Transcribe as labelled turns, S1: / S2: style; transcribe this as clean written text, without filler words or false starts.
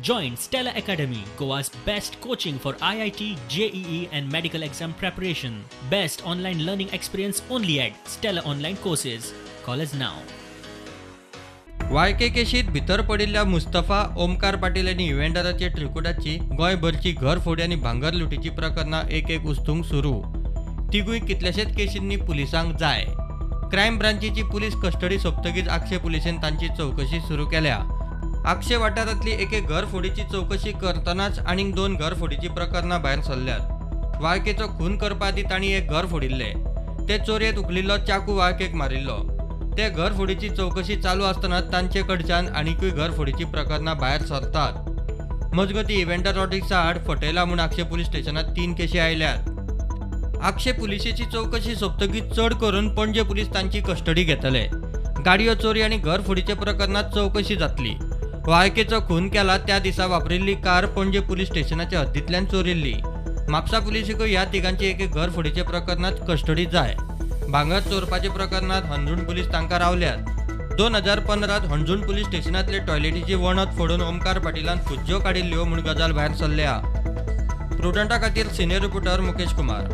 S1: Join Stella Academy, Goa's best coaching for IIT, JEE and medical exam preparation. Best online learning experience only at Stella Online Courses. Call us now.
S2: Walke केशीत भितर पडिल्ल्या मुस्तफा ओमकार पाटील आनी इव्हेंटराचे त्रिकुटाची गोंयभरची घरफोडी आनी भांगर लुटीची प्रकरणां एक एक उस्तूंक सुरू. तिगूय कितल्याशेच केशींनी पुलिसांक जाय. क्रायम ब्रांचीची पुलीस कस्टडी सोंपतकीच आगशे पुलिशेन तांची चवकशी सुरू केल्या. आगशे वाठारांतली एके घरफोडीची चवकशी करतनाच आनीक 2 घरफोडीची प्रकरणां भायर सरल्यात. वाळकेचो खून करपा आदीं तांणी एक घर फोडिल्लें. ते चोरयेंत उखलिल्लो चाकू वाळकेक मारिल्लो. ते घरफोडीची चवकशी चालू आसतना तांचे कडच्यान आनिकूय घरफोडीची प्रकरणां भायर सरतात. मजगतीं इव्हेंटर रॉड्रिग्सा आड फटयला म्हूण आगशे पुलीस स्टेशनांत 3 केशी आयल्यात. आगशे पुलिशेची चवकशी सोंपतकीच चड करून पणजे पुलीस तांची कस्टडी घेतले. गाडयो चोरी आनी घरफोडीच्या प्रकरणांत चवकशी जातली. वाळकेचो खून केला त्या दिसा वापरिल्ली कार पणजे पुलीस स्टेशनाच्या हद्दींतल्यान चोरिल्ली. म्हापसा पुलिसेकूय ह्या तिगांची एके घरफोडीच्या प्रकरणांत कस्टडी जाय. भांगर चोरपाच्या प्रकरणांत हणजूण पुलीस तांकां रावल्यात. 2015 हणजूण पुलीस स्टेशनांतले टॉयलेटीची वणत फोडून ओमकार पाटीलान फुज्ज्यो काडिल्ल्यो म्हूण गजाल भायर सरल्या. प्रुडंटा खातीर सिनियर रिपोर्टर मुकेश कुमार.